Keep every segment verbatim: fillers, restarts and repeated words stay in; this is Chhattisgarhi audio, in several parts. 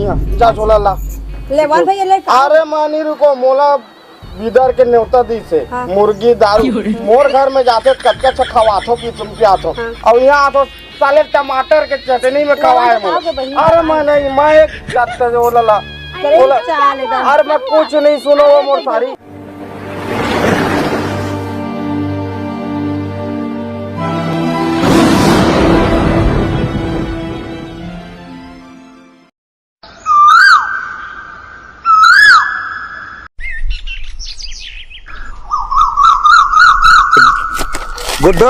जा झोला ला। ले वन भैया, ले। अरे मानी रुको, मोला बिदर के नेवता दिस हे। हाँ। मुर्गी दारू मोर घर में जाथे त कतका अच्छा खवाथो, पी तुम पियाथो। हाँ। अउ इहाँ आथो, साले टमाटर के चटनी में खवाए मोला। अरे मैं नहीं, मैं एक जात का जो ओला ला। अरे ओला, चाल एकदम। अरे मैं कुछ नहीं, सुनो वो मोर सारी। गुड्डू,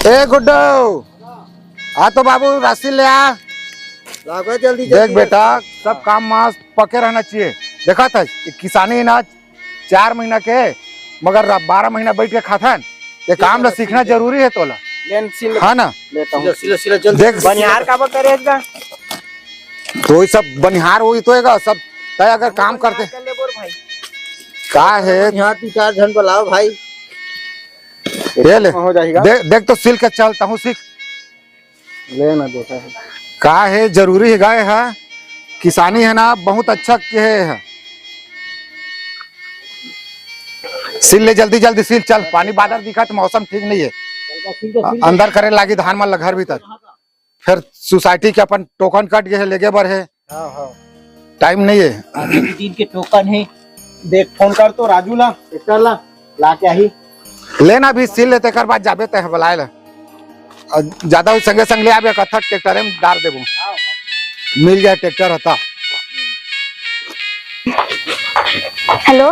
ए गुड्डू, आ तो बाबू राशि ले आ। लाओ जल्दी, देख जल्दी। बेटा, सब काम मास पके रहना चाहिए। देखा था, ये किसानी ना चार महीना के, मगर बारह महीना बैठ के खाथन। ये काम ला सीखना जरूरी है तोला। लेन सिल हाँ ना? लेता हूँ। सिलो, सिलो, सिलो, जल्दी। देख, बनिहार का बा करे एकदा? तो ये सब बनिहार होई तो एगा, सब तय अगर काम करते। कर ले बोर भाई। का है? यहाँ तीन चार झन बुलाओ भाई। ये ले। हो जाएगा। दे-, देख तो सिल के चल, तहूँ सीख। ले ना देखा है। का है, जरूरी है गाय है, किसानी है ना, बहुत अच्छा के है। सिल ले जल्दी, जल्दी सिल, चल, पानी बादर दिखा तो मौसम ठीक नहीं है। अंदर करे लागी धान मन ला घर भीतर। फिर सोसाइटी के अपन टोकन कट गए है, लेगे बर है। हाँ, हाँ। टाइम नहीं है। अभी दू दिन के टोकन है। देख, फोन कर तो राजू ला, ट्रैक्टर ला, ला के आही। लेना भी सिल ले, तेकर बाद जाबे तय बुलाए ला। अउ ज्यादा हो संगे संग ले आबे, कत्था ट्रैक्टर में डार देबो। मिल जाए ट्रैक्टर हता। हेलो।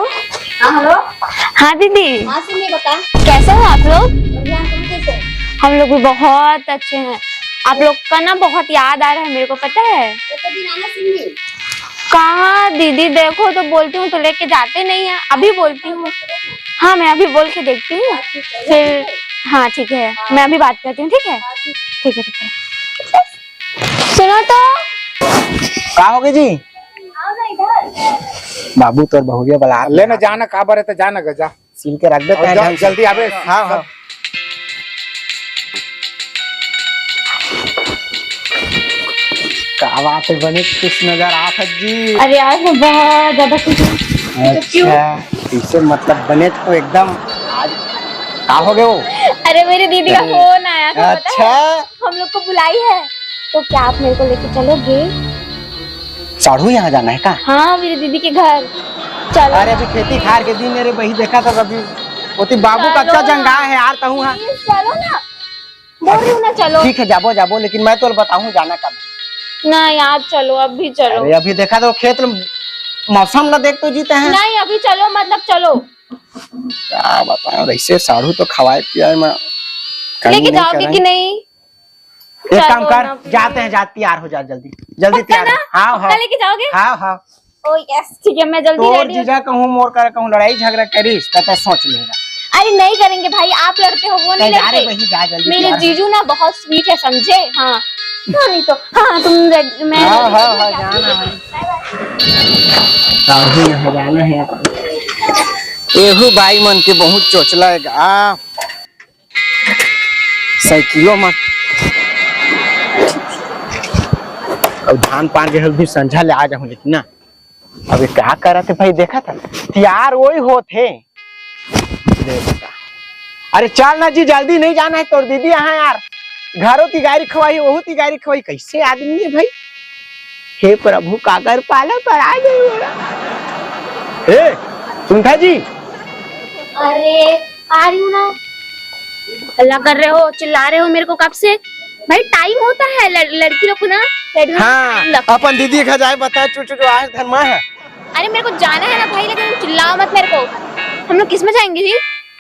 हाँ, हेलो। हाँ दीदी। हाँ सिमी, बता। कैसे हो आप लोग? बढ़िया, तुम कैसे हो? हम लोग भी बहुत अच्छे हैं। आप लोग का ना बहुत याद आ रहा है मेरे को, पता है? एक दिन आना सिमी। कहाँ दीदी, देखो तो बोलती हूँ तो लेके जाते नहीं है। अभी बोलती हूँ। हाँ, मैं अभी बोल के देखती हूँ। हाँ, ठीक है। फिर हाँ, ठीक है, हाँ। मैं अभी बात करती हूँ, ठीक है? हाँ, ठीक है। ठीक है, ठीक है। सुनो तो। का हो गई जी? आओ ना इधर। बाबू तोर बहुरिया बला ले ना, जाना काबर है तो जाना ग, जा। सील के रख दे, और पहले जा, ढंग से। जल्दी आबे। हाँ, हाँ। का बात है, बने खुश नजर आत हस जी। अरे आज मैं बहुत ज्यादा खुश हूँ। अच्छा, क्यों? इसे मतलब बने तो एकदम आज का हो गए हो? अरे मेरी दीदी का अरे। फोन आया था, पता है? अच्छा। हम लोग को बुलाई है, तो क्या आप मेरे को लेके चलोगे? साढ़ू यहाँ जाना है का? हाँ, मेरी दीदी के घर। चलो। अरे अभी खेती खार के दिन, मेरे बही देखा था अभी, ओती बाबू चलो कच्चा ना। जंगा है यार, तहूँ हाँ। Please, चलो ना। बोल रही हूँ ना, चलो। ठीक है, जाबो, जाबो, लेकिन मैं तो बताऊँ जाना कब। नहीं, आज चलो, अभी चलो। अरे अभी देखा तो खेत में मौसम ना देख तो जीते हैं। नहीं, अभी चलो, मतलब चलो। का बताओ, वैसे साढ़ू तो खवाए पियाए में कमी लेके नहीं जाओगे करें। कि नहीं? एक चलो काम कर, ना, please। जाते हैं, जा, तैयार हो जा जल्दी, जल्दी पक्का तैयार हो। ना? हाँ, पक्का हाँ। लेके जाओगे? हाँ, हाँ। ओ yes, ठीक है, मैं जल्दी तोर ready हूँ। जीजा कहूँ, मोर कर कहूँ, लड़ाई झगड़ा करिस, तब तो सोच लेगा। अरे नहीं करेंगे भाई, आप लड़ते हो, वो नहीं नहीं, जा रे लड़ते। बहिनी, जा जल्दी मेरे तैयार हो। जीजू ना बहुत sweet है, समझे? हाँ। हाँ, नहीं तो, हाँ, हाँ, तुम ready, मैं हाँ, ready हूँ, हाँ, हाँ, जाना है। Bye bye। काहे यहाँ जाना है अपन? एहू बाई मन के बहुत चोचला है गा। साइकिलो में अब धान पान के हल्दी संझा ले आ जाऊं, लेकिन ना, अबे का करत है भाई, देखा था तैयार वही होत है। अरे चल ना जी, जल्दी नहीं जाना है, तोर दीदी यहाँ यार, घरो तिगारी खवाई, वहू तिगारी खवाई, कैसे आदमी है भाई? हे प्रभु, काकर पाला पर आ गई हो। ए, सुनता जी? अरे, आ रही हूँ ना। हल्ला कर रहे हो, चिल्ला रहे हो मेरे को कब से? भाई, टाइम होता है लड़-, लड़की लोग को ना, लड़कियों को हाँ, टाइम लगता है। अपन दीदी घर जाए, बता, चुचु जो आज धनमा है। अरे, मेरे को जाना है ना भाई, लेकिन तुम चिल्लाओ मत मेरे को। हम लोग किस में जाएंगे जी?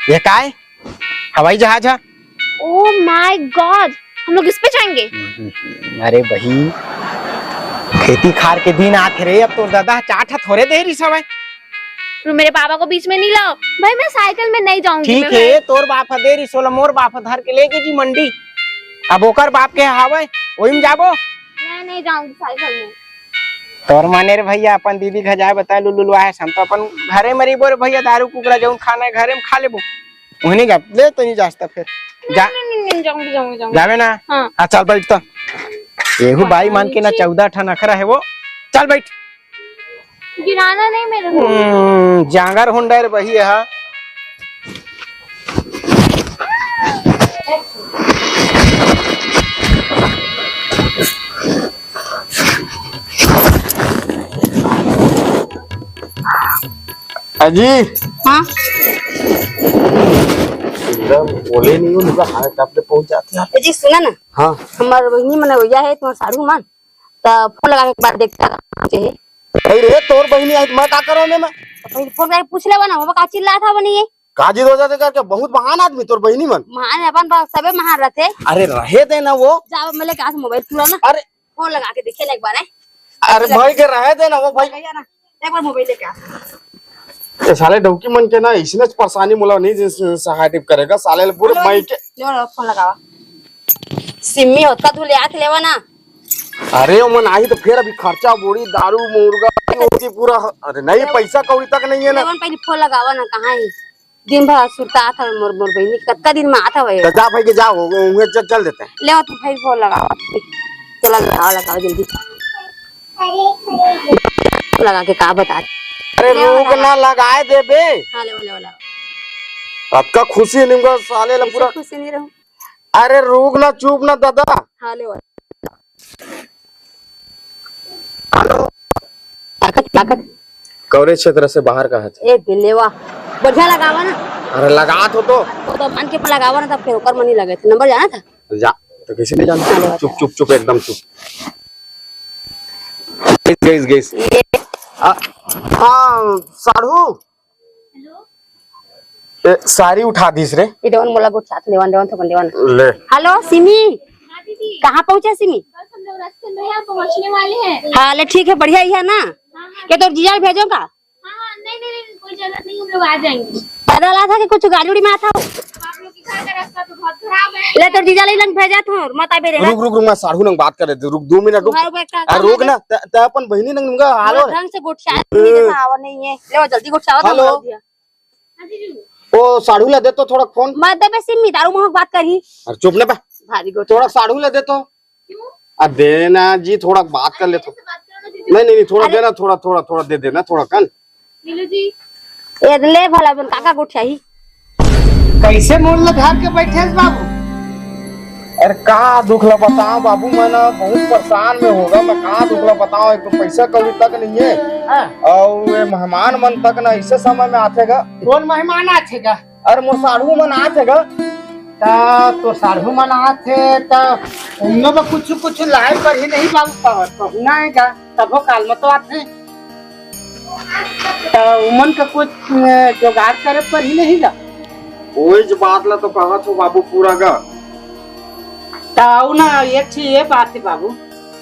ये काय? हवाई जहाज है। Oh my God, हम लोग इस पे जाएंगे। अरे बही, खेती खार के दिन आथे रे, अब तोर दादा चाट ह थोरे दे रही सवय। तू मेरे पापा को बीच में नहीं लाओ भाई, मैं साइकिल में नहीं जाऊंगी ठीक मैं है, भाई। तोर बाप ह दे रही सोला, मोर बाप ह धर के लेगे जी मंडी। अब ओकर बाप के हावय, ओही में जाबो। मैं नहीं जाऊंगी साइकिल में। तोर माने रे भैया, अपन दीदी घर जाए बताए लुलुलवा है, हम तो अपन घरे में रहिबो रे भैया, दारू कुकरा जौन खाना है घरे में खा लेबो। वहीं नहीं जा, ले तो नहीं जास्ता फिर। जा। नहीं, नहीं, नहीं, जाऊंगी, जाऊंगी, जाऊंगी। जावे ना? हाँ। हाँ, चल बैठ तो। एहू बाई मान के ना, चौदह ठन अखरा हे वो। चल बैठ। गिराना नहीं मेरे को। हम्म, जांगर होंडा रे बही हा। अजी। हाँ। एकदम बोले नहीं हो, लुगा हाथ कांपने पहुंच जाते हैं। ए जी, सुना ना। हाँ। हमार बहिनी मन अवइया हे, तुम्हार साढ़ू मन, त फोन लगा के एक बार देखता रहा। अरे, तोर बहिनी आई, मैं का करूँ मैं? तो पहले फोन करके पूछ लेवा ना, वो का चिल्लात हवा नहीं है। का जिद हो जाथे करके, बहुत महान आदमी तोर बहिनी मन। महान अपन बा-, सबे महान रहथे। अरे रहे दे ना वो। जा, मैं लेके आज मोबाइल तुरा ना। अरे। फोन लगा के देखिए ना एक बार, हैं? अरे भाई के रहे दे ना वो भाई। भैया ना, एक बार मोबाइल लेके आ। ये साले डौकी मन के ना, इसने परेशानी मोला नहीं जिस सहाय टिप करेगा, साले ले पूरे हेलो, माई के। ले लो, फोन लगावा। सिम्मी होतका धुले आके लेवा ना। अरे, ओमन आही तो फिर अभी खर्चा, बोरी, दारू, मुर्गा, होती पूरा। अरे नहीं, पैसा कौड़ी तक नहीं है ना। लेवन पहले फोन लगावा ना, कहाँ है? दिन भर सुरता आता मोर, मोर बहिनी, कतका दिन में आता है? तो जा भाई के जाओ, उहे चल, चल देते हैं। ले तू भाई फोन लगावा, चला लगावा, लगावा जल्दी। लगा के का बता? अरे ले रुक वाला। ना, लगाए देबे। हाँ, ले वाला, वाला। अतका खुशी निमगा साले ला ऐसे पूरा। खुशी नहीं रहूं। अरे रुक ना, चुप ना दादा। हाँ, ले वाला। हेलो। ताकत, ताकत। कवरेज क्षेत्र से बाहर का है? ए, दिलेवा। बढ़िया लगावा ना। अरे, लगात हो तो। वो तो मान के लगावा ना, तब फिर ओकर मनी लगे थे। नंबर जाना था? जा, तो कैसे नहीं जानता? चलो, चुप, चुप, चुप, एकदम चुप। गइस, गइस, गइस। ये आ, हाँ, साढ़ू। हेलो। ए, साड़ी उठा दीस रे। ये देवन मोला गोठियात, लेवन, देवन, थोकन देवन। ले। हेलो, सिमी। हाँ, दीदी। कहाँ पहुँचे, सिमी? बस हम लोग रास्ते में हैं, पहुँचने वाले हैं। हाँ, ले, ठीक है, बढ़िया ही है ना? हाँ, हाँ। क्या तोर जीजा भेजो का? हाँ, हाँ, नहीं, नहीं, नहीं, कोई जरूरत नहीं, हम लोग आ जाएंगे। पैदल आता कि कुछ गाड़ी उड़ी में आता हो? आप लोग के घर का रास्ता तो बहुत खराब है। ले, तोर जीजा ले लंग भेजा था, मत आबे रे। रुक, रुक, रुक, मैं साढ़ू नंग बात करे, रुक, दो मिनट रुक। तुम्हारे ऊपर का अरे, रुक ना, त, त अपन बहिनी नंग नुंगा हाल और ढंग से गोठियात नहीं देता, आवा नहीं है। ले, जल्दी गोठियावा था, हेलो। बोल दिया। हाँ, जीजू। ओ, साढ़ू ला दे तो थोड़ा फोन। मत देबे सिमी, दारू महक बात करही। अरे चुप ना बा। भारी गोठ। थोड़ा साढ़ू ला दे तो। क्यों? आ, दे ना जी, थोड़ा बात कर ले तो। ऐसे बात करो ना, जीजू। नहीं, नहीं, नहीं, थोड़ा अरे। दे ना, थोड़ा, थोड़ा, थोड़ा दे देना, थोड़ा कन। लीलो जी। ए, ले भला बन, काका गोठियाही। कैसे मोर ला धर के बैठे हस बाबू? अरे का दुख ला बताओ बाबू, मैं ना बहुत परेशान में होगा, मैं का दुख ला बताओ, एक तो पैसा कौड़ी तक नहीं है। हाँ। और ये मेहमान मन तक ना इसे समय में आथे गा। कौन मेहमान आथे गा? अरे मोर साढ़ू मन आथे गा। ता तो साढ़ू मन आथे ता उनमें बा कुछ कुछ लाए पर ही नहीं बाबू पावत, पहुना है गा, तभो काल में तो आथे। त उमन का कुछ, अ, जुगाड़ करे पर ही नहीं गा। ओइच बात ला तो कहत हो बाबू पूरा गा। त अउ ना, एक चीज ये बात है बाबू,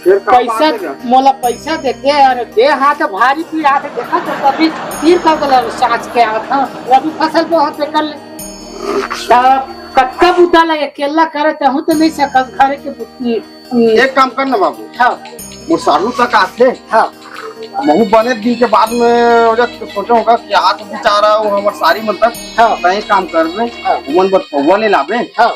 फिर का बात पैसा, है गा? मोला पैसा देते यार, दे हाथ भारी पीड़ा है, देखा तो कभी तीर का गला साँच के आवत, हाँ, रबी फसल बहुत कर ले। त कतका बूता ला अकेला करे, तहूँ तो नहीं सकत, घरे के बु-, हम्म। एक काम कर ना बाबू। हाँ। मोर साढ़ू तक आथे। हाँ। महू बने दिन के बाद में वजह तो सोचा होगा कि आज बेचारा वो हमर सारी मन तक हाँ। कहीं काम कर रहे। हाँ। उमन बर पौवा ले लाबे। हाँ।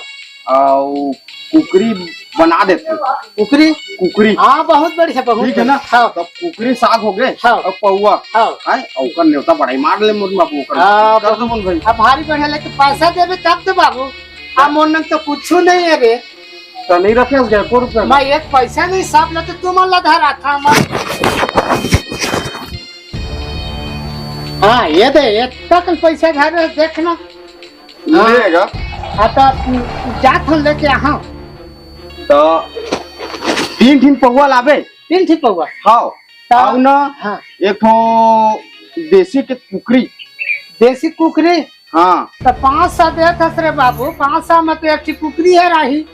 अउ कुकरी बना देते। कुकरी? कुकरी। हाँ, बहुत बढ़िया, बहुत ठीक है ना? बढ़िया। हाँ। तब कुकरी साग हो गए। हाँ। अब पौवा। हाँ। हैं? अउ ओकर नेवता बढ़ाई मार ले मोर बाबू ओकर। हाँ, कर दो मन भाई। अब भारी बढ़िया लेके पैसा देबे तब तो बाबू। अब मोर नंग तो कुछ नहीं है रे। तो नहीं रखे हस एको रुपया? मैं एक पैसा नहीं, सब ला तो तुमन ला धरा था मैं। हाँ, ये दे, ये तक पैसा धर रहे, देखना। मिलेगा। हाँ, तो जात हम लेके आ, हाँ। तो तीन ठिन पौवा लाबे। तीन ठिन पौवा? हाँ। तो आउ ना, हाँ। एक ठो देसी के कुकरी। देसी कुकरी? हाँ। तो पाँच सौ देत हस रे बाबू, पाँच सौ में तो एक ठो कुकरी है राही।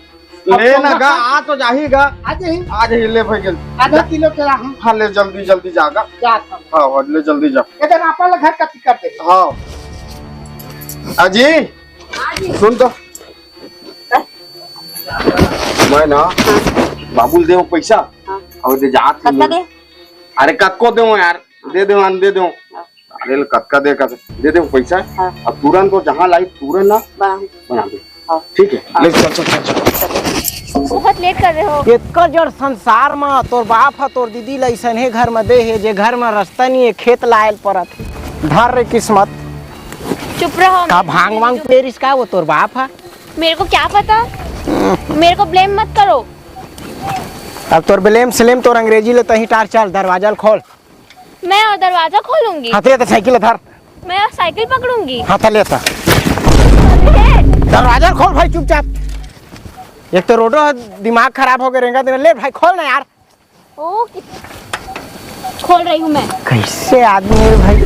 अब ले ना पौवा गा, का आ तो जाही गा। आ जाही। आ जाही, ले भाई जल्दी। आधा किलो के राहू। हाँ, ले जल्दी, जल्दी जा गा। जा था। हाँ, हाँ, ले जल्दी जा। इधर आपा ला घर कति कर दे। हाँ। अजी, हाँ जी। सुन तो। मैं ना, बाबू ल देवं पैसा, हाँ। अउ दे जात कतका दे? अरे कतको देवं यार, दे देवं, दे देवं। हाँ। अरे ले कतका दे, कतका दे देवं पैसा, हाँ। अउ तुरंत वो जहाँ लाई, तुरंत ना बना। बना दे। ठीक है, ले चल, चल, चल, चल। बहुत लेट कर रहे हो। एतका जड़ संसार म तोर बाप ह तोर दीदी ल अइसने घर म दे हे, जे घर म रस्ता नइ हे, खेत लायल परत हे। धर रे किस्मत। चुप रहो। का भांग वांग पेरिस का वो तोर बाप ह? मेरे को क्या पता, मेरे को ब्लेम मत करो। अब तोर ब्लेम स्लेम तोर अंग्रेजी ले तहीं टार, चल दरवाजा ल खोल। मैं और दरवाजा खोलूंगी। हाँ, तो ले तो साइकिल धर। मैं और साइकिल पकड़ूंगी। हाँ, तो ले तो। अरे, दरवाजा खोल भाई चुपचाप। एक तो रोडो है, दिमाग खराब हो गए रेंगा देना। ले भाई खोल ना यार। ओ, कि-, खोल रही हूँ मैं। कैसे आदमी है भाई?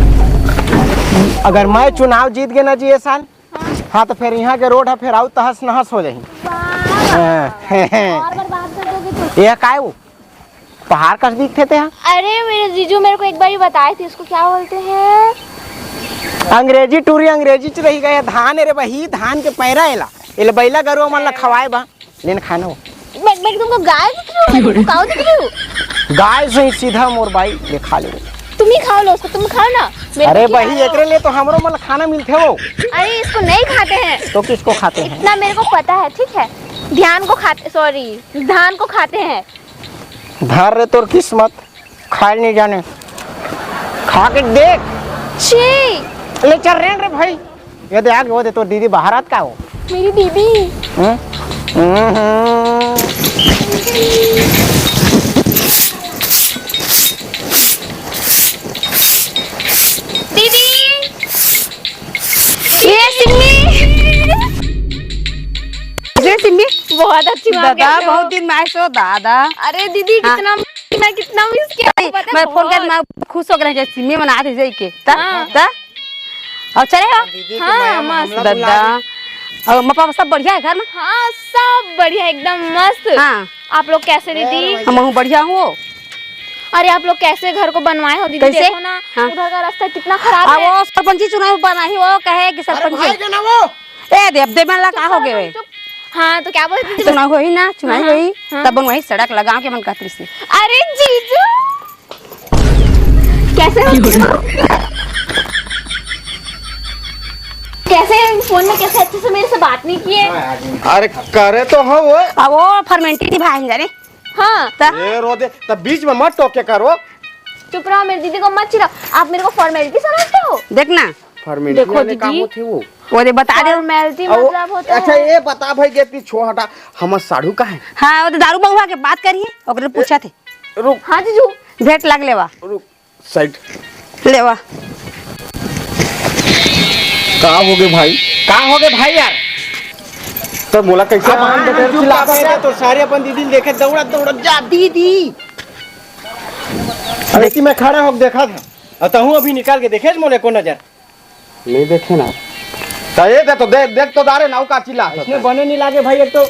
अगर मैं चुनाव जीत गए ना जी ये साल, हाँ। हाँ, तो फिर यहाँ के रोड है, फिर आउ तहस नहस हो जाही। वाह। हाँ। और बर्बाद कर दोगे तुम। ये काय वो? पहाड़ कस दिखथे तेहा। अरे, मेरे जीजू मेरे को एक बार ही बताए थे, इसको क्या बोलते हैं? अंग्रेजी टूरी, अंग्रेजी च रही गए। धान, अरे वही धान के पैरा एला, एला बैला गरुआ मन ला खवाए बा। लेन खाना हो। मैं, मैं तुमको गाय दिख रही हूँ? मैं तुमको काऊ दिख रही हूँ? गाय से ही सीधा मोर बाई ले खा ले। तुम ही खाओ लो उसको, तुम खाओ ना। मेरे को अरे खिलाओ। बही, एकरे लिए तो हमरो मन ला खाना मिलथे वो। अरे, इसको नहीं खाते हैं। तो किसको खाते हैं? इतना मेरे को पता है, ठीक है? ध्यान को खाते, सॉरी, धान को खाते हैं। धर रे तोर किस्मत, खाए नहीं जाने। खा के देख। छी। ले चल रेंग रे भाई। ये दे आगे, वो दे तोर दीदी बाहर आत का हो? मेरी दीदी। हम्म? हम्म। दीदी। ये सिम्मी। ये सिम्मी। बहुत अच्छी माँ दादा, कैसे हो? बहुत दिन में आए सो दादा। अरे दीदी, हाँ। कितना मैं कितना मिस किया आपको पता है? मैं फोन कर बहुत। मैं खुश हो गए जैसे सिम्मी मना थे जाई के। ता? हाँ। ता? और चले हो? दीदी के हाँ, मया में मस्त। हमला बुला दादा। दी। और मप्पा सब बढ़िया है घर में? हाँ, सब बढ़िया, एकदम मस्त। हाँ। आप लोग कैसे दीदी? हम हूँ बढ़िया हूँ। अरे आप लोग कैसे घर को बनवाए हो दीदी? कैसे? देखो ना, हाँ। उधर का रास्ता कितना खराब अब है। वो सरपंची चुनाव बना ही, वो कहे कि अरे सरपंची भाई के ना वो। ए दे, अब दे मन ला का हो गए? चुप। हाँ, तो क्या बोलती थी? चुनाव होही ना, चुनाव हाँ, होही, हाँ। तब बनवाही सड़क लगाओ के मन कहती से। अरे जीजू, कैसे हो? कैसे फोन में कैसे अच्छे से मेरे से बात नहीं किए? अरे करे तो हो वो। अब वो फॉर्मेलिटी निभाएंगे रे। हाँ। ता? ये रो दे, तब बीच में मत टोके करो। चुप रहो, मेरी दीदी को मत चिढ़ाओ। आप मेरे को फॉर्मेलिटी समझते हो? देखना। फॉर्मेलिटी देखो वाले काम दीदी। होते वो। वो दे बता दे। फॉर्मेलिटी अब वो, मतलब होता अच्छा, है। ये बता भाई, ये इतनी छो हटा, हमर साढ़ू का है? हाँ, वो तो दारू बहुआ के बात करिए, ओकरे पूछा थे। रुक। हाँ जीजू। भेंट लाग लेवा। रुक, साइड। लेवा। का हो गए भाई? का हो गए भाई यार? तो मोला कैसे अब मान हम बगैर चुप चिल्लाता कर है? तो सारे अपन दीदी देखे दौड़त दौड़त जा, दीदी। अरे कि मैं खड़ा होके देखा था, और तहूँ अभी निकाल के देखे मोले को नजर। नहीं देखे ना। तो ये दे तो देख, देख तो दारे नाव का चिल्ला इसमें बने नहीं लागे भाई। एक तो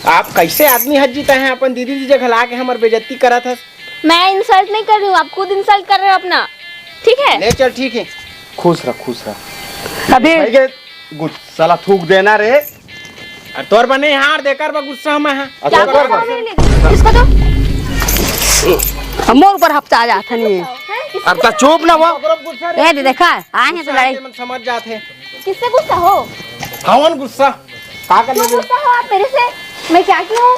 आप कैसे आदमी हज जीता है, अपन दीदी जी जगह ला के हमर बेइज्जती करत हस। मैं इंसल्ट नहीं कर रही हूँ, आप खुद इंसल्ट कर रहे हो अपना, ठीक है? ले चल, ठीक है। खुश रह, खुश रह। अभी भाई के गुस्सा ला थूक देना रे। अरे तोर बने हार देकर बा गुस्सा में है। अच्छा, क्या तोर बोला बा। था मेरे लिए? किसको दो? मोर ऊपर हफ्ता आ जाता नहीं है। हैं? किसको अब ता दो? चुप ना वो। ए दे देखा, आए हैं तो लड़ाई। मन समझ जाते हैं। किससे गुस्सा हो? हवन गुस्सा। का कर क्यों ले? गुस्सा हो आप मेरे से? मैं क्या की हूँ?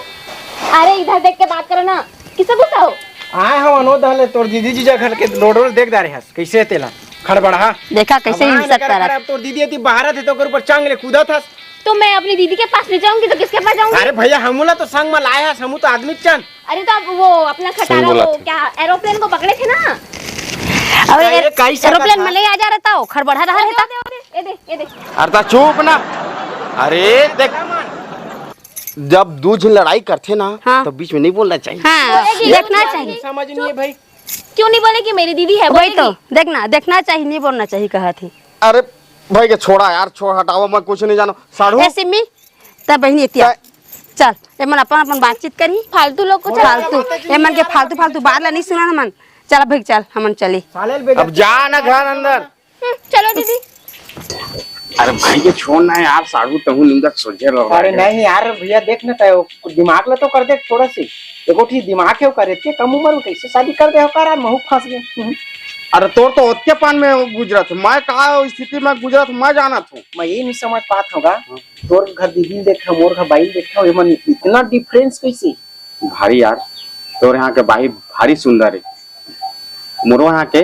अरे इधर देख के बात करो ना। किससे गुस्सा हो? आए हवन ओ दहले तोर दीदी जीजा घर के रोड रोड देख डारे हस। कैसे तेला? खड़बड़ा। देखा कैसे अब आए हिंसक लेकर करत। खराब तोर दीदी अति बाहर थे तो ओकर ऊपर चांग ले कूदा था। तो मैं अपनी दीदी के पास नहीं जाऊंगी तो किसके पास जाऊंगी? अरे भैया, हमला तो संग में लाए हस, हमू तो आदमी चन। अरे तो आप वो अपना सही खटारा बोला वो था। क्या एरोप्लेन को पकड़े थे ना? अरे अरे, कैसा एरोप्लेन था? में ले आ जा रहता हो, खड़बड़ा रहा रहता। ये दे, ये दे। अरे ता चुप ना। अरे देख, जब दो झन लड़ाई करथे ना, हाँ। तो बीच में नहीं बोलना चाहिए। हाँ, बोलेगी। देखना चाहिए। समझ नहीं है भाई। क्यों नहीं बोलेगी? मेरी दीदी है, वही तो, बोलेगी। देखना, देखना चाहिए, नहीं बोलना चाहिए, कहा थी। अरे भाई के छोड़ा यार, छोड़, हटाओ, मैं कुछ नहीं जानो। साढ़ू। ए सिम्मी, तब बहिनी एतिया। चल, ए मन अपन, अपन बातचीत करी। फालतू लोग को चल। फालतू, ए मन के फालतू, फालतू बात ला नहीं सुना ना मन। चल भाई, चल, हमन चली। अब जा ना घर अंदर। हम्म, चलो दीदी। अरे भाई, ये छोड़ ना यार, साढ़ू तहू निंगत सोझे रहो। अरे नहीं यार भैया, देख ना, तय दिमाग ला तो कर दे थोड़ा सी। देखो ठीक दिमाग है, करे इतने कम उम्र में कैसे शादी कर दे हो, कर यार, महू फंस गए। हम्म। अरे तोर तो ओतके पान में गुजरत हे, मैं का स्थिति में गुजरत हे, मैं जानत हूँ। मैं ये नहीं समझ पात हूँ गा, तोर घर दीदी ल देखथव, मोर घर बाई ल देखथव, एमन इतना डिफरेंस कैसे? भारी यार, तोर यहाँ के बाई भारी सुंदर हे, मोरो यहाँ के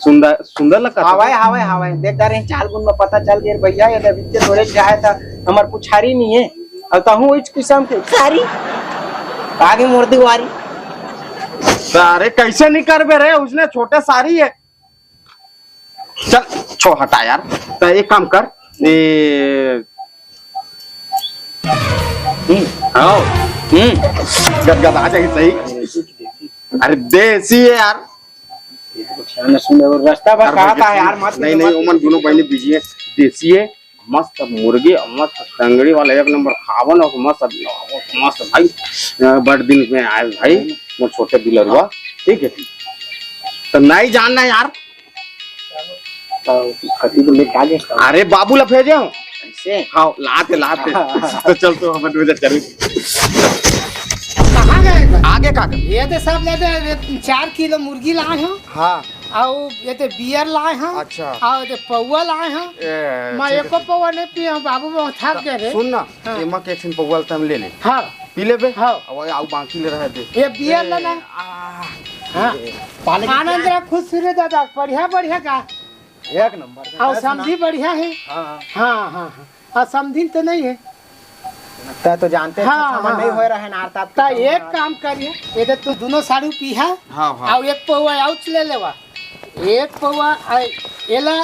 सुंदर, सुंदर लगत हे। हावय, हावय, हावय। देख डरे चाल गुन में पता चल गे भैया, ये अभी के तोरे चाहे था, हमर पुछारी नहीं है। अब तहूँ इच किस्म के सारी आगे मोर दुआरी। अरे कैसे नहीं करबे रे, उसने छोटे सारी है। चल छो हटा यार, तो एक काम कर, ए, हम्म, आओ, हम्म, गदगदा जाही सही। अरे देसी है यार। ध्यान से सुन, और रास्ता भर अरे कहा भाई, था यार, मत नहीं, नहीं, ओमन दोनों बहनी बिजी है। देसी है, मस्त मुर्गी और मस्त टंगड़ी वाला एक नंबर खावन और मस्त, मस्त भाई, अ, बड़ दिन में आए भाई, मोर छोटे दुलरुआ, ठीक है, तो नहीं जानना यार। तो कति को लेके आ गए? अरे बाबू ला भेजे हो। ऐसे? हाँ, लाते, लाते। तो चल तो हम दो हजार चालू। कहाँ गए थे? आगे का कर? ये तो सब ले दे, ये चार किलो मुर्गी लाए हो। हाँ। अउ ये ते बियर लाए हंव। अच्छा। अउ ये ते पौवा लाए हंव। ए, मैं ठीक एको है। पौवा नहीं पिए हंव बाबू, मैं थक गए रे। सुन ना, हाँ। एमा के एक ठन पौवा ल तम ले ले। हाँ। पी लेबे? हाँ। अउ, अउ बाकी ले रहे दे। ये बियर ए, ला ना। आ, हाँ। ए, पाले की आनंद क्या? रहा, खुश रहे दादा, बढ़िया, बढ़िया का। एक नंबर का। अउ कैसे समधी ना? बढ़िया है। हाँ, हाँ। हाँ, हाँ, हाँ। अउ समधिन तो नहीं है। तै तो जानते हाँ, समझ हाँ, नहीं हाँ। होए रहे ना, ता ता एक काम करिए, ये तो तू दोनों साढ़ू पीहा, हाँ, हाँ। अउ एक पौवा अउ ले लेवा, एक पौवा, आ, एला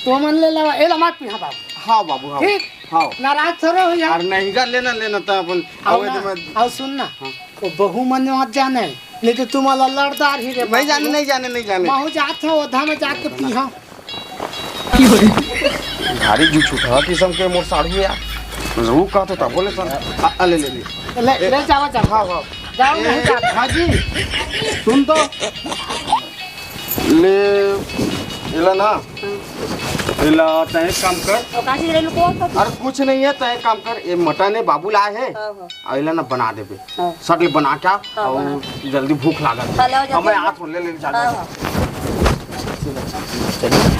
तो मन ले लेवा, एला मत पीहा बाबू। हाँ बाबू, हाँ। ठीक? हाँ। नाराज थोड़े हो यार। अरे नहीं जा, लेना, लेना तो अपन, अउ अउ ना, एदे में अउ सुन ना, हाँ। वो बहू मन मत जाने, नहीं तो तुम्हारा लड़दार ही रे नहीं जाने, बाबू। नहीं जाने, नहीं जाने। महू जात हो, ओधा में जाके पीहा। भारी जू छुटहा किसम के मोर साढ़ू यार। रुक का तो तबो ले सन। आ, आ, ले, ले, ले। ले, ए, ले, जावा, जावा। हाँ, हाँ। जाओ, ए, नहीं जाओ। हाँ जी, सुन तो। ले, एला ना। एला, तैं एक काम कर। और काजी रे लुको तो। अरे कुछ नहीं है, तैं एक काम कर। ये मटन है, बाबू लाए है। हाँ, हाँ। आ, एला ना बना देबे। हाँ। सट ले बना क्या? हाँ, और बना। जल्दी भूख लागत है। हाँ, ले आओ, जल्दी हमें ले आओ। हाथ ले, ले, जा, हाँ, जा। हाँ।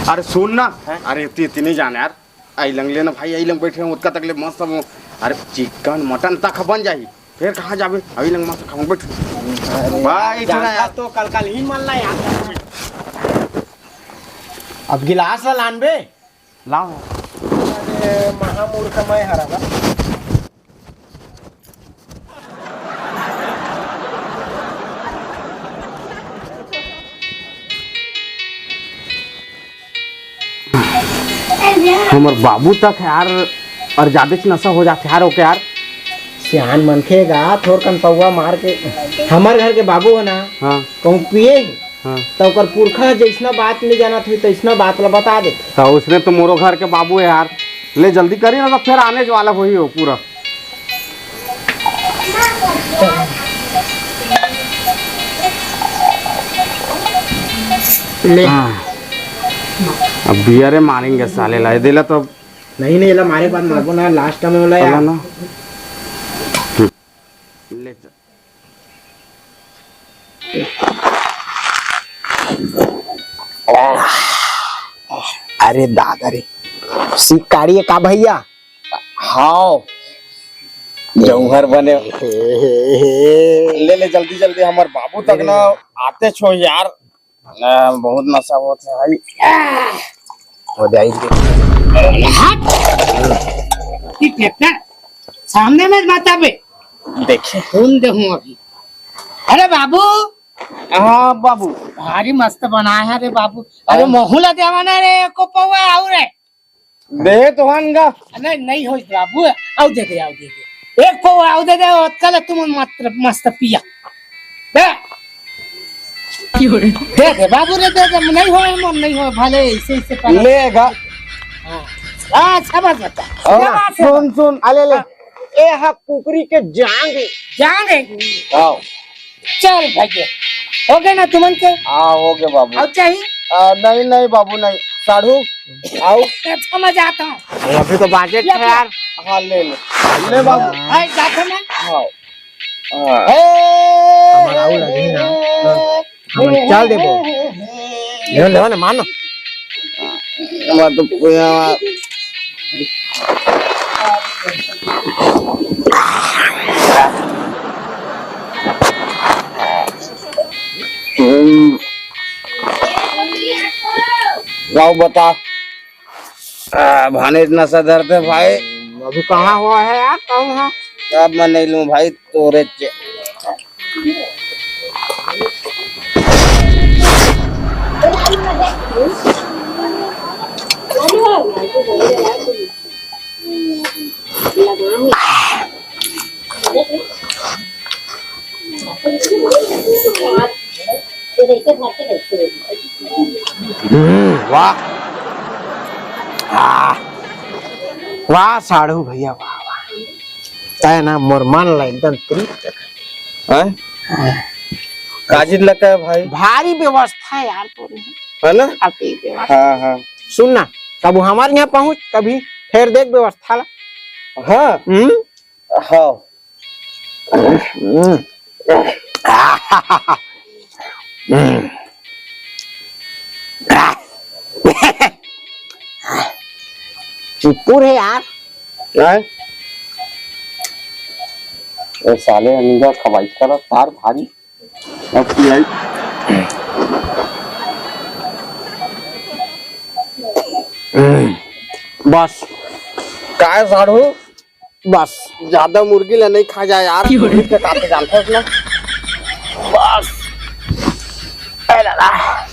अरे सुन ना, हैं? अरे इतनी, इतनी जान यार, आई लंग लेना भाई, आई लंग बैठे हैं, उतका तक ले मस्त हम, अरे चिकन मटन तक बन जाही, फिर कहाँ जाबे? आई लंग मस्त खाऊं, बैठ। अरे भाई, यार, थोड़ा जानता यार। तो कल, कल ही मन ला यार। अब गिलास ला लान बे। लाओ। अरे महामूर्ख मैं हरा बा। हमर बाबू तक यार, और जादेच नशा हो जाथे यार, ओके यार। सियान मनखे गा, थोरकन पौवा मार के, हमर घर के बाबू है ना, हाँ। कहूँ पिए ही, हाँ। त ओकर पुरखा जइसना बात नइ जानत होही, तइसना बात ला बता दे। त उसने तो मोरो घर के बाबू हे यार। ले जल्दी करी ना, त फेर आने वाला होही हो पूरा। ले। हाँ। अब बियरे मारेंगे साले ला, ए देला तो। नहीं, नहीं, एला मारे बाद मारबो ना, लास्ट में होला चला यार। ना। ले चल। अरे दादा रे, सिकारी का भैया? हाव, जौहर बने। ले, ले, जल्दी, जल्दी, हमर बाबू तक ना आते छो यार। आ, बहुत नशा होत हे भाई। आ, हो जाई। हट! ई ट्रैक्टर सामने में मत आबे। देखे। सुन दे हूँ अभी। अरे बाबू। हाँ बाबू। भारी मस्त बनाया है रे बाबू। अरे हाँ। महू ला देवा ना रे, एको पौवा आऊ रे। दे तो हन गा। नहीं, नहीं होई बाबू, आऊ दे दे, आऊ दे दे। एक पौवा आऊ दे दे, ओतका ले तुम मत, मस्त पिया। दे। दे दे बाबू रे, दे दे, नहीं होए मन, नहीं होए, भले ऐसे, ऐसे कर। लेगा। हाँ। हाँ, शाबाश बच्चा। और शाबाश है। सुन, सुन। आ ले, ले। हाँ। ए हा कुकरी के जांग हे। जांग हे। हाँ। चल भैया, हो गए ना तुमन के? हाँ, हो गए बाबू। और चाहिए? आ, नहीं, नहीं बाबू, नहीं। साढ़ू, आओ। अच्छा, मैं जाता हूँ। अरे, अभी तो बाजेट ये है यार। हाँ, ले ले। ले बाबू। हाँ, जाता मैं। हाँ। हाँ। हमारा आऊ लगे ना। हाँ। हम चल देबो। लेवन, लेवन, मार ना। मत पूछो। हम्म। लाओ बता। आ, भाने इतना सा दर्द है भाई। अभी कहाँ हुआ है यार, कहाँ हुआ? अब मैं नहीं लूँ भाई, तोरे चे- हम्म, वाह। आह, वाह साढ़ू भैया, वाह, वाह। तय ना मोर मन ला एकदम तृप्त कर। हैं? काजिन लगा है भाई। भारी व्यवस्था है यार तोरे। है ना? अति व्यवस्था। हाँ, हाँ। सुन ना, कब हमारे यहाँ पहुँच, कभी फिर देख व्यवस्था ला। हाँ। हम्म? हाँ। हम्म। हम्म। चुप्पू रे यार। काय? ए साले अनिंगा खवाई करा तार भारी। अब की आई? हम्म। बस। काय साढ़ू? बस, ज्यादा मुर्गी ला नहीं खा जाए यार। क्यों रे? मुर्गी के काटे जानते हो ना। बस। ए दादा।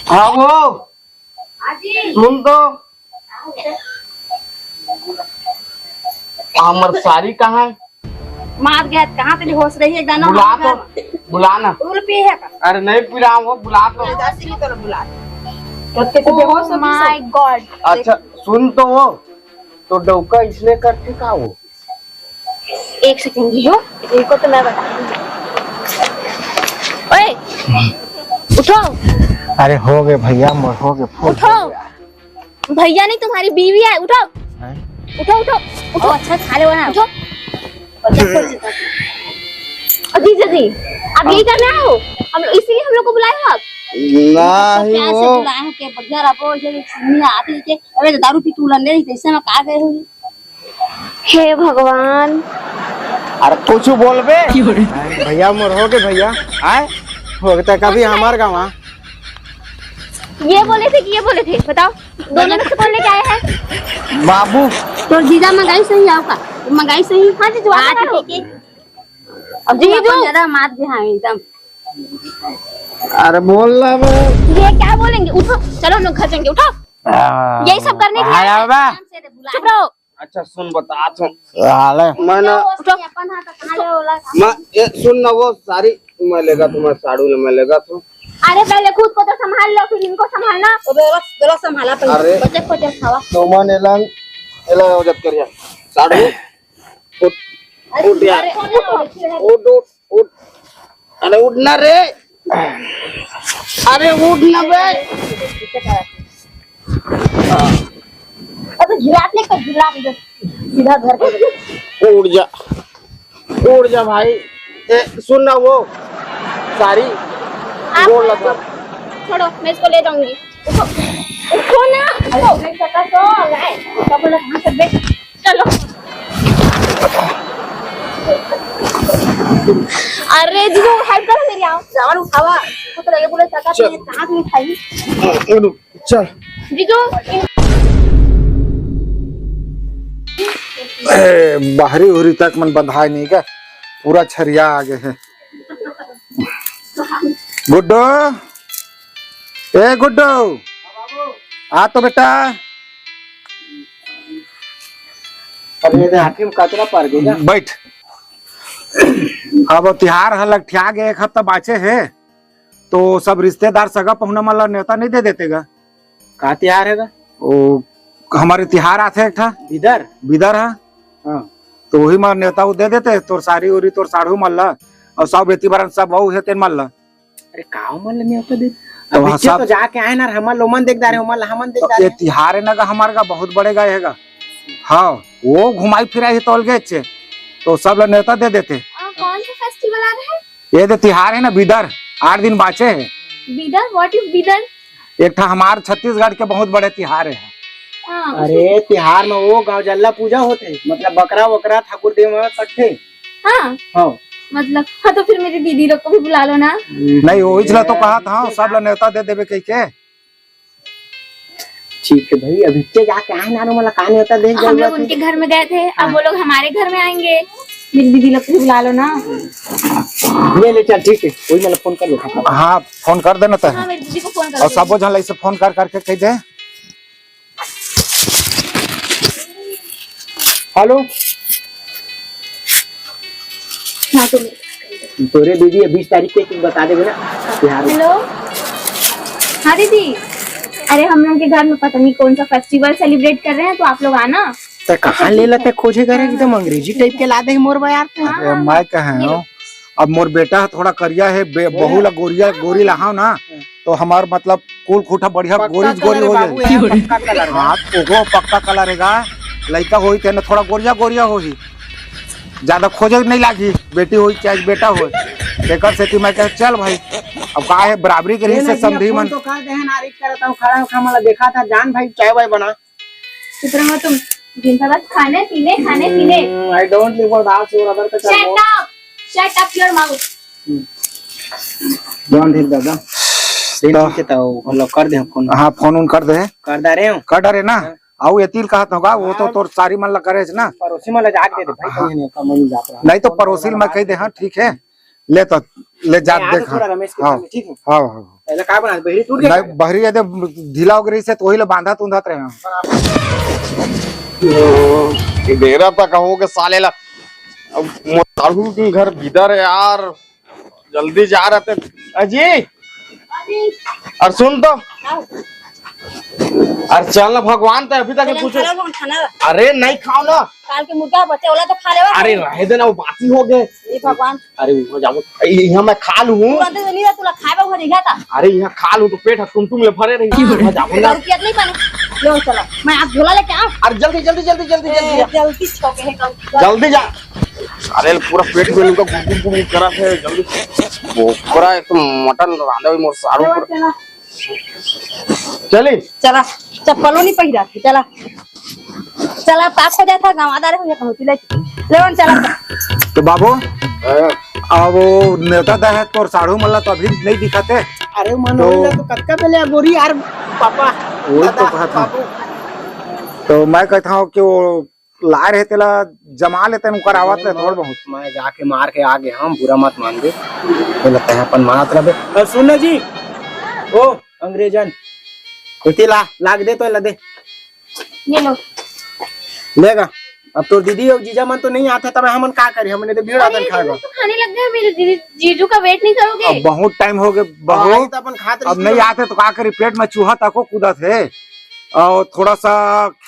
हाँ वो। सुन तो। हमर सारी कहाँ है? मार गया, कहाँ तेरी होश रही है, एक दाना बुला मार तो, गया। बुला ना। तू पी है का? अरे नहीं पी रहा हूँ, बुला तो। जैसे ही तो बुला। तो कैसे बेहोश हो गई माय सब? गॉड। अच्छा, सुन तो वो, तो डौका इसने करते का वो? एक सेकंड रुको, इनको तो मैं बता दूंगी। ओए, उठो। अरे हो गए भैया, मोर हो गए, फुल उठो। हो गया। भैया नहीं, तुम्हारी बीवी है, उठो। हैं? उठो, उठो, उठो। ओ, अच्छा खा ले ना। उठो। और जीजा जी, आप यही करने आए हो? हम लोग, इसीलिए हम लोग को बुलाए हो आप? नहीं प्यार से वो। बुलाए हो, के बढ़िया रहो, ये सुनिए, आप ही के, अबे दारू पी के उलंदे नहीं, कैसे में कहा गए हो? हे भगवान। अरे कुछ बोलबे। भैया मोर हो गए भैया। आए? हो गए तो कभी हमार गाँव आ। ये बोले थे कि ये बोले थे, बताओ, दोनों में से कौन लेके आए हैं? बाबू। तो जीजा मंगाई सही आओ का? मंगाई सही। हाँ जीजू, आ रहा हो। ठीक है। अब जीजू। अपन ज्यादा मात भी हाँ एकदम। अरे बोल ना बे। ये क्या बोलेंगे? उठो, चलो हम लोग घर जाएंगे, उठो। आ, यही सब करने के लिए आया आए हैं। बा। आराम से रे, बुला चुप रहो। अच्छा सुन, बता तो। साले। मैं ना उठो। अपन हाथ कहाँ ले होला? मैं, ये सुन ना, वो सारी मैं लेगा तुम्हारे साड़ू ने, मैं लेगा तू। अरे पहले खुद को तो संभाल लो, फिर इनको संभालना। अबे बस, चलो संभाला पहले। अरे। बचे को जब खावा। तो मैं एलन, एलन हो जब करिया। साड़ू, उठ, अरे, उठ यार। अरे, उठ, उठ, उठ, उठ। अरे उठ ना रे। अरे उठ ना बे। अबे झुलात ले, कर झुलात ले, सीधा घर पे। उठ जा, उठ जा भाई। ए, सुन ना वो सारी आप गोल लगा। छोड़ो, मैं इसको ले जाऊंगी। उठो, उठो ना, उठो। मैं छोटा तो लाए, कपड़ा कहाँ से बे-, चलो। अरे जीजू, हेल्प करो मेरी, आओ। सामान उठावा। खुद रहिए, बोले, चाचा, चल। ये कहाँ से उठाई? चल। जीजू, इन- ए, बाहरी उहरी तक मन बंधाए नहीं का, पूरा छरिया आगे है। गुड्डो, ए गुड्डो, आ तो बेटा। अरे, ये आँखी में कचरा पड़ गया। बैठ। अब तिहार ह लकठिया गए, एक हफ्ता बाचे हे, तो सब रिश्तेदार सगा पहुना मन ला न्योता नहीं दे देते गा? का तिहार हे गा? ओ, हमारे तिहार आथे एक ठा। बिदर? बिदर ह। हाँ। तो वही मन न्योता वो दे देते, तोर सारी उरी, तोर साढ़ू मन ला, और सब बेटी बरन सब बहू हे तेन मन ला। अरे, का मन ले न्योता दे? तो अब वहाँ इज्जत सब तो जाके आए ना, हमन लोमन देख डारे, हमन ला हमन देख तो डारे। ये तिहार है ना गा, हमार गा बहुत बड़े गा है गा। हाँ, वो घुमाई फिराई ही तोल गए छे, तो सब ला न्योता दे देते। आ, कौन सा फेस्टिवल? ये तो तिहार है ना बिदर, आठ दिन बाचे है। बिदर? What is Bidar? एक ठा हमार छत्तीसगढ़ के बहुत बड़े तिहार है। हाँ, अरे, तिहार में वो गांव जल्ला पूजा होते, मतलब बकरा वकरा ठाकुर देव में कट्ठे। हाँ। हाँ। मतलब, हाँ, तो फिर मेरी दीदी लोग को भी बुला लो ना। नहीं, वही चला तो कहा था, सब ला न्योता दे देबे कह के। ठीक है भाई, अभी ते जाके आए ना, मतलब, कहानी होता देख हम लोग उनके घर में गए थे, अब वो लोग हमारे घर में आएंगे। मेरी दीदी लोग को भी बुला लो ना। ले ले, चल, ठीक है, वही मतलब फोन कर लेता। हाँ, फोन कर देना तय। हाँ, मेरी दीदी को फोन कर और दो। सबो झन ला इसे फोन कर करके कह दे। हेलो। हाँ, तो तोरे दीदी है, बीस तारीख के, कुछ बता देबे ना बिहार में। हेलो। हाँ दीदी, अरे हम लोग के घर में पता नहीं कौन सा फेस्टिवल सेलिब्रेट कर रहे हैं, तो आप लोग आना। तो कहाँ ले लेते खोजे करे, एकदम अंग्रेजी टाइप के ला दे मोर बा यार। अरे हाँ, मैं कहे ये हूँ, अब मोर बेटा थोड़ा करिया है, बे-, बहू ला गोरिया, गोरी लहाव ना, तो हमार मतलब कुल खूटा बढ़िया पक्का गोरी गोरी कलर हो बाबू, जाए। यहाँ पक्का कलर बा। हाँ, ओकरो पक्का कलर हेगा, लइका होई तेने थोड़ा गोरिया गोरिया होही, ज्यादा खोजे नहीं लागी, बेटी होई चाहे बेटा होई। तेकर सेती मैं कहे चल भाई, अब का है बराबरी के ये से ना जी, समधी फोन मन। तो कर दे हैं, नारिक करता हूँ, खड़ा होकर मला देखा था, जान भाई चाय वाय बना। चुप रहो तुम, दिन भर बस खाने पीने, खाने पीने। हम्म, I don't live for that, your other का चल। Shut up, shut up your mouth। हम्म। जान दे दादा। दिन तो ठीक है, तो मतलब कर दे फोन। हाँ, फोन उन कर दे। कर दे रहे हो? कर डरे ना। हाँ। आऊ एतिल कहत होगा, वो तो हाँ। तोर सारी मन ला करे ना। पड़ोसी मन ला जाके दे दे भाई, हाँ। कहीं नहीं, कम नहीं जात रहा। नहीं तो पड़ोसी मैं कह दे, हाँ, ठीक है। ले तो, ले जा, मैं आ देख, तो थोड़ा हाँ। रमेश के हाँ। घर में, ठीक है? हाँ, हाँ। पहले का बना, बहरी टूट गया नहीं, क्या? बहरी ये दे ढीला हो गई से, तो वही ले बांधा तुंधात रहे हैं। ये बेरा तक हो के साले ला। अब मोर साढ़ू के घर भीतर है यार, जल्दी जा रहे थे। अजी, अरे सुन तो। हाँ। अरे चल ना भगवान, ते अभी तक चल, कुछ खाना, खाना। अरे नहीं खाओ ना। काल के मुर्गा बचे, ओला तो खा लेवा। अरे रहे दे ना, वो बासी हो गए। ए भगवान। अरे वहाँ जाओ, ए, यहाँ मैं खा लूँ। तू अंदर से नहीं रह, तू ला खाए बा, वहाँ नहीं जाता। अरे यहाँ खा लूँ तो पेट है, तुम तुम ले भरे रही। वहाँ जाओ ना। रुपया तो नहीं पाने। लो चलो, मैं आप झोला लेके आऊँ। अरे जल्दी, जल्दी, जल्दी, जल्दी, ए, जल्दी। जल्दी छोके है कम। जल्दी जा। अरे पूरा पेट में उनका गुदगुद गुदगुद करा है, जल्दी। वो पूरा एक तो मटन रांधे हुए मोर सारू लो, पूरा। चला। चली? चला, चप्पलो नहीं पहिरा थे, चला। चला, पाक हो जाता, गंवादार हो जाता, होती ले। लेवन चला। तो बाबू, हाँ। अब वो नेवता दा है, तोर साढ़ू मल्ला तो अभी नहीं दिखाते। अरे मन तो होइला तो कतका बेले आ गोरी यार, पापा, वही तो दादा, कहता हूँ। बाबू। तो मैं कहता हूँ कि वो लाए रहे तेला जमा लेते हैं, ओकर आवत ले थोड़ बहुत। मैं जाके मार के आ गए, हम बुरा मत मान दे। तो लगता है अपन मानत रहे। और सुन ना जी, ओ अंग्रेजन, इतनी ला, लाग दे तो ला दे। ये लो। लेगा। अब तोर दीदी और जीजा मन तो नहीं आते, तब हमन का करी? हमने तो भीड़ अरे, आदन तुम खाएगा। लोग तो खाने लग गए, मेरे दीदी जीजू का वेट नहीं करोगे? अब बहुत टाइम हो गए, बहू। हाँ, तो अपन खात अब रही नहीं थी। आते तो का करी, पेट में चूहा तको कूदत है। और थोड़ा सा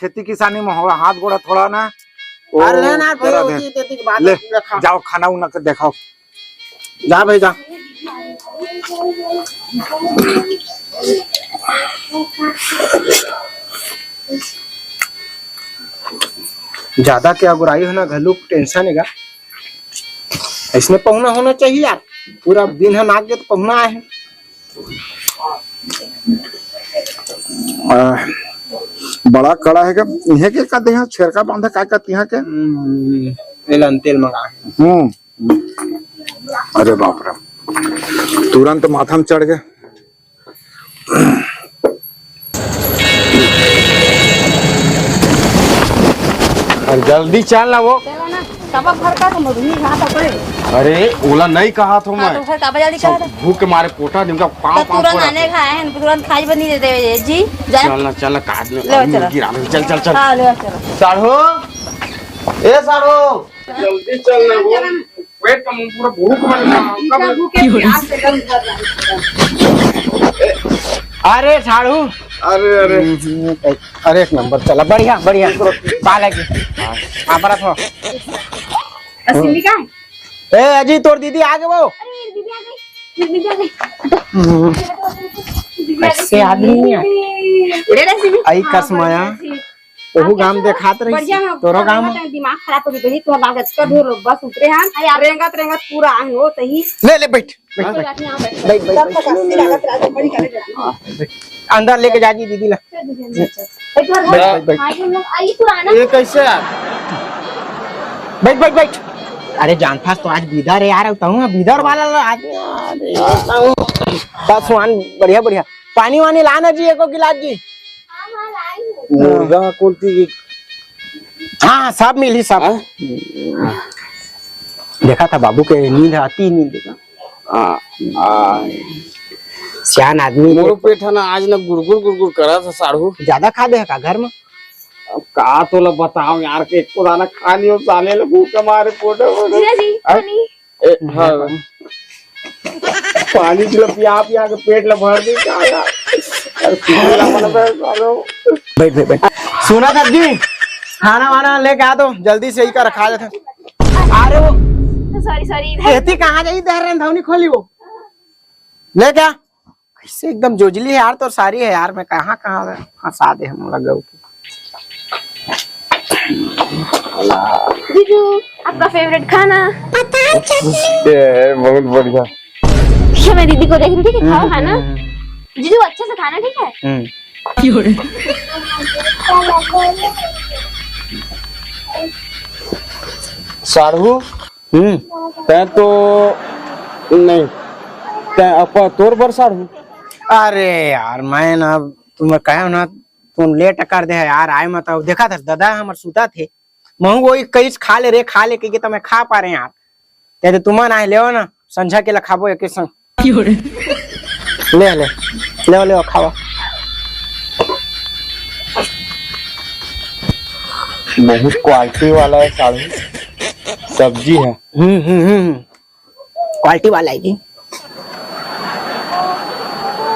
खेती किसानी में हो, हाथ गोड़ा थोड़ा ना, वो अरे ना, ना, भाई, करा दे। होती, तेती के बाद ले, पूरा खा। जाओ खाना उना के देखाओ। जा भाई, जा। ज्यादा के अगुराई होना घलू टेंशन है गा। इसमें पहुना होना चाहिए यार, पूरा दिन हम आगे तो पहुना आए हैं। आ, बड़ा कड़ा है क्या? इहे के का देहा, छेरका बांधा का का तिहा के? हम्म, तेल अन तेल मंगा है। हम्म। अरे बाप रे, तुरंत माथा में चढ़ गए। अरे जल्दी चल ना वो। चलो ना, कब घर का तुम अभी यहाँ पकड़े? अरे ओला नहीं कहा थो हाँ, मैं। तो घर का जल्दी सब कहा था। भूख के मारे पोटा निमका पाँव तब पाँव तुरंत पड़ा। आने का है, तुरंत खाई बनी दे दे जी। जा। चल ना, चल ना, काट ले। ले चलो। गिरा दे। चल, चल, चल। हाँ, ले चलो। साढ़ू, ए साढ़ू, जल्दी चल ना वो। पेट का मुंह पूरा भूख मन का, कब भूखे प्यास से दम भर रहा है। अरे साढ़ू। अरे, अरे। अरे एक नंबर चला, बढ़िया, बढ़िया। पाला की। हाँ, बड़ा थो। अश्विनी का? ए अजी, तोर दीदी आ गए वो। अरे दीदी आ गई, दीदी आ गई। दीदी आ गई। ऐसे आदमी नहीं है। अरे अश्विनी। आई हाँ, कसमाया। बढ़िया थी। ओहू गांव देखात रही, बढ़िया है, तोरो गांव में। दिमाग खराब हो गई, तो ही तोहर लागत कर ढोल बस उतरे हैं। अरे, आप रेंगत रेंगत पूरा आए हो, सही। ले, ले, बैठ, बैठ, कोई बैठ। बात नहीं, आप बैठ। बैठ, बैठ, तब बैठ। तक अस्सी लागत रहा, बड़ी करे जाती है। अंदर लेके जा जी दीदी ला। चल दीदी, अंदर चल। बैठ, बैठ, बैठ। बैठ, बैठ। आज हम लोग, आ, ये पुराना ये कैसे यार? बैठ, बैठ, बैठ। अरे जान फास तो आज बीदर है यार, तहूँ बीदर वाला ला आज। अरे, तहूँ। बस वान, बढ़िया, बढ़िया। पानी वानी लाना जी, एको गिलास जी। हाँ, हाँ, लाई हूँ। मुर्गा कौन सी? हाँ, सब मिली, सब। हाँ? देखा था बाबू के नींद आती ही नहीं देखा। हाँ, हाँ। सियान आदमी मोरो के पेट है ना, आज ना गुरगुर गुरगुर करा था साढ़ू। ज्यादा खा दे का घर में? अब का तोला बताओ यार, के एको दाना खा नहीं हो साले, ले भूख मारे पोटा पोटा। जीजा जी, हाँ? पानी। ए, हाँ। पानी चलो पिया पिया के पेट ला भर दे का यार। अरे, पीने ला मन बे, सालो। बैठ, बैठ, बैठ। सुना सर जी, खाना वाना लेके आ दो, जल्दी से ही कर खा लेते हैं। अरे वो सॉरी, सॉरी। एती कहाँ जाई, दे रहे धौनी खोली वो। ले क्या? कैसे एकदम जोजली है यार, तोर सारी है यार, मैं कहाँ, कहाँ फंसा दे हम लोग गऊ के। जीजू, आपका फेवरेट खाना। ये बहुत बढ़िया। ये मैं दीदी को देख रही थी कि खाओ, है ना? हम्म, हम्म, जीजू, अच्छे से खाना, ठीक है? हम्म। साढ़ू, हम्म। तैं तो नहीं, तैं अपा तोर बर साढ़ू। अरे यार, मैं ना, तुम्हें कहे ना, तुम लेट कर दे यार, आए मत। देखा था दादा हमर सुता थे, महू वही कईस खा ले रे, खा ले कहिके त मैं खा पा रहे यार। ते तो तुमन आए, लेओ ना, संझा के ला खाबो एके संग। ले, ले, लेओ, लेओ, खावा। बहुत क्वालिटी वाला है साढ़ू, सब्जी है। हम्म, हम्म, हम्म, क्वालिटी वाला है जी।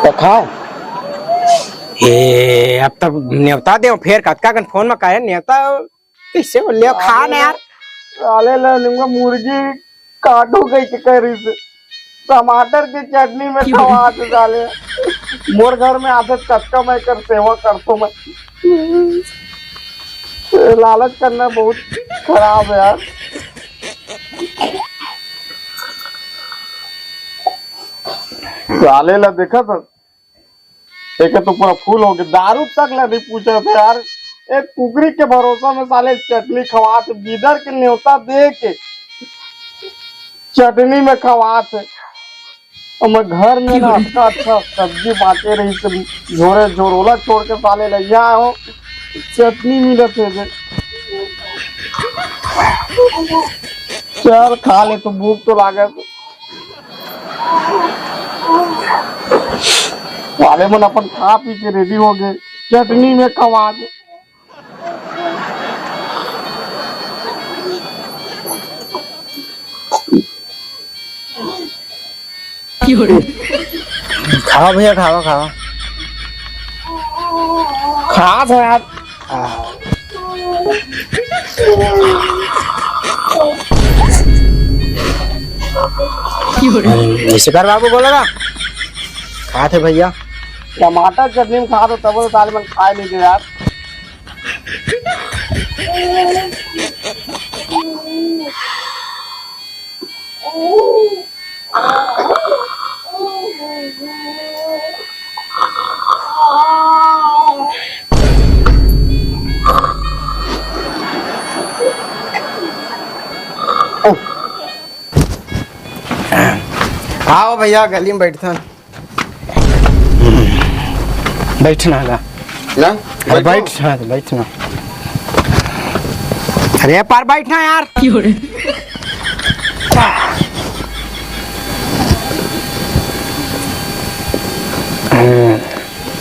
तो खाओ। ए, अब तब नेवता दे, फेर कतका कन फोन में कहे नेवता, कैसे बोल लिया, खा ना यार। साले ला निम्मा मुर्गी काटो कहिके कह रही से, टमाटर के चटनी में क्यों? खवा दे साले। मोर घर में आदत कतका मैं कर सेवा करतो मैं। लालच करना बहुत खराब है यार। साले ला देखा था, एके तो पूरा फूल हो गया, दारू तक ला नहीं पूछा था यार। एक कुकरी के भरोसा में साले चटनी खवात, बीदर के न्योता दे के चटनी में खवात। और मैं घर में ना अच्छा अच्छा सब्जी बांटे रही से झोरे झोरोला छोड़ के साले ले यहाँ हो, चटनी मिलत है जे। चल खा ले, तो भूख तो लागत। वाले मन अपन खा पी के रेडी हो गए, चटनी में खवा दे। खावा भैया, खावा, खावा। खा तो यार। शिकार बाबू बोला ना, खात है भैया। टमाटर चटनी में खा दो, तब तो साले मन खाए नहीं थे यार। आओ भैया, गली में बैठथन। बैठना गा। ना? अरे बैठ, हाँ, बैठना। अरे पर बैठना यार।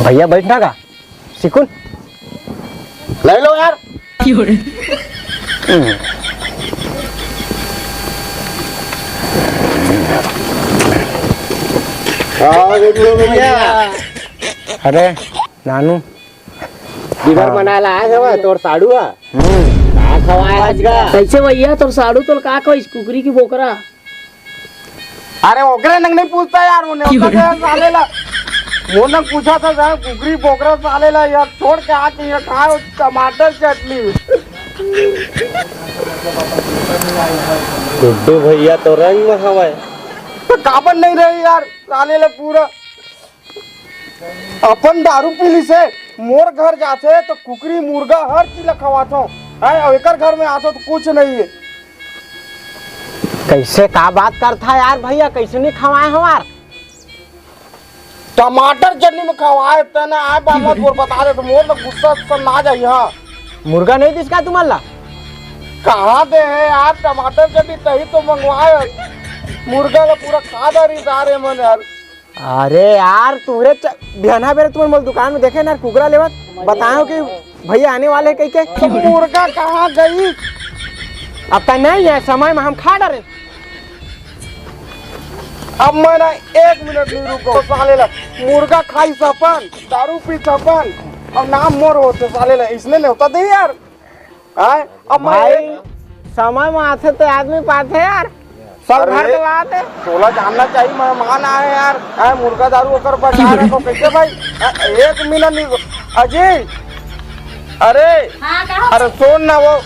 भैया बैठना का? सिकुन। ले लो यार। अरे नानू, बिगर हाँ। मनाला आ गवा तोर साड़ू हा। हम्म। का खवाए आज का? कैसे भैया तोर साड़ू तोल का कहिस, कुकरी की बोकरा? अरे ओकरे नंग नहीं पूछता यार, उन्हें ओकर के साले ला। मोर न पूछा था, साहब, कुकरी बोकरा साले ला यार छोड़ के आके ये खाए टमाटर चटनी। गुड्डू भैया तो रंग में हवय। तो काबर नहीं रहे यार, साले ला पूरा अपन दारू पी ली से मोर घर जाथे तो कुकरी मुर्गा हर चीज ला खवाथो है, और एकर घर में आथो तो कुछ नहीं है। कैसे का बात करथा यार भैया, कैसे नहीं खवाए हमार? टमाटर चटनी में खवाए तने आए बाबा तोर बता दे तो मोर ला गुस्सा गुस्सा ना जाई। हाँ, मुर्गा नहीं दिस का तुमन ला? कहाँ दे है यार टमाटर चटनी, तही तो मंगवाए। मुर्गा ला पूरा खा डारी सारे मन यार। अरे यार तुमरे च- बिहनहा बेरे तुमन मोर दुकान में देखे ना कुकरा लेवत, बतायो कि भैया आने वाले कह के। तो मुर्गा कहाँ गई? अब तक नहीं है, समय में हम खा डारे। अब मैं ना एक मिनट नहीं रुको साले ला। मुर्गा खाई सपन, दारू पी सपन, अब नाम मोर होते साले ला, इसने नहीं होता दे यार। आय, अब मैं भाई, एक समय में आथे तो आदमी पाथे यार, सब अरे, घर के बात है। तोला जानना चाहिए, मेहमान आए यार। आय, मुर्गा दारू ओकर बचा रखो कैसे भाई? आ, एक मिनट नहीं रुको। अजय, अरे, हाँ, कहो। अरे सुन ना वो,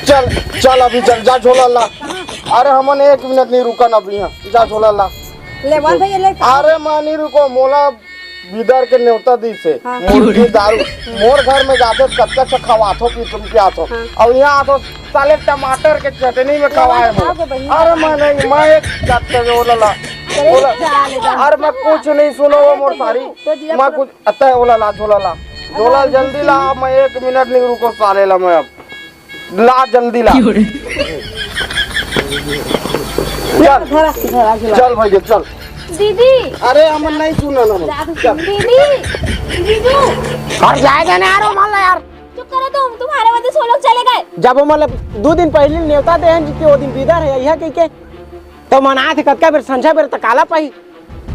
चल, चल अभी चल, जा झोला ला। अरे हमन एक मिनट नहीं रुकन अभी यहाँ, जा झोला ला। ले बोल भैया, ले। अरे माँ नहीं रुको, मोला बिदर के नेवता दी से। हाँ। मुर्गी दारू, मोर घर में जाते कच्चा अच्छा खवाथो पी तुम प्याथो। हाँ। और यहाँ आथो साले टमाटर के चटनी में खवाए हो। अरे मैं नहीं, मैं एक जाते वो ला ला। अरे बोला, साले जान। अरे मैं कुछ नहीं सुनो वो मोर सारी। तो जीरा मैं पूरा कुछ अतः ओला ला, झोला ला, झोला जल्दी ला, मैं एक मिनट नहीं रुको साले ला, मैं अब ला जल्दी ला। चल, चल भैया चल। दीदी। अरे हमन नहीं सुना ना, चल। दीदी। जीजू। और जाए देने यार वो मान ला यार। चुप करो तुम, तुम्हारे वजह से वो लोग चले गए। जब वो मतलब दो दिन पहले नेवता दे हैं कि वो दिन बिदर है, यह कह के तो मना थे कतका बेर संझा बेर तकाला पाई।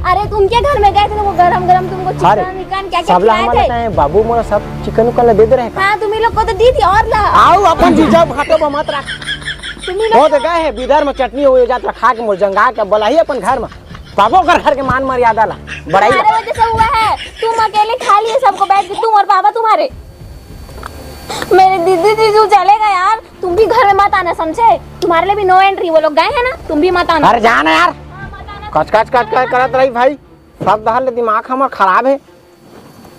अरे, तुम के घर में गए थे, तुमको गरम गरम तुमको अरे, चिकन विकन क्या क्या सबला खिलाए हमला थे? कहे, बाबू मोला सब चिकन उकन ला दे दे रहे का? हाँ, तुम्ही लोग को तो दी थी और ला। आओ, अपन जीजा भाटो बा मत रख। तुम्ही लोग वो तो गए है, बिदर में चटनी हो जात रखा के मोर जंगा के बोला ही अपन घर में। बाबू कर घर के मान मर्यादा ला। बड़ाई तुम्हारे वजह से हुआ है, तुम अकेले खा लिए सबको बैठ के, तुम और बाबा तुम्हारे। मेरे दीदी जीजू चले गए यार, तुम भी घर में मत आना, समझे? तुम्हारे लिए भी no entry, वो लोग गए हैं ना, तुम भी मत आना। अरे जा ना यार। हाँ, मत आना। कच कच कच कच करत रही भाई, सब दहर ले दिमाग हमर खराब है।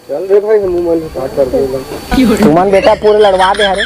चल रे भाई, हम मन का कर देला। तुमन बेटा पूरे लड़वा दे हरे।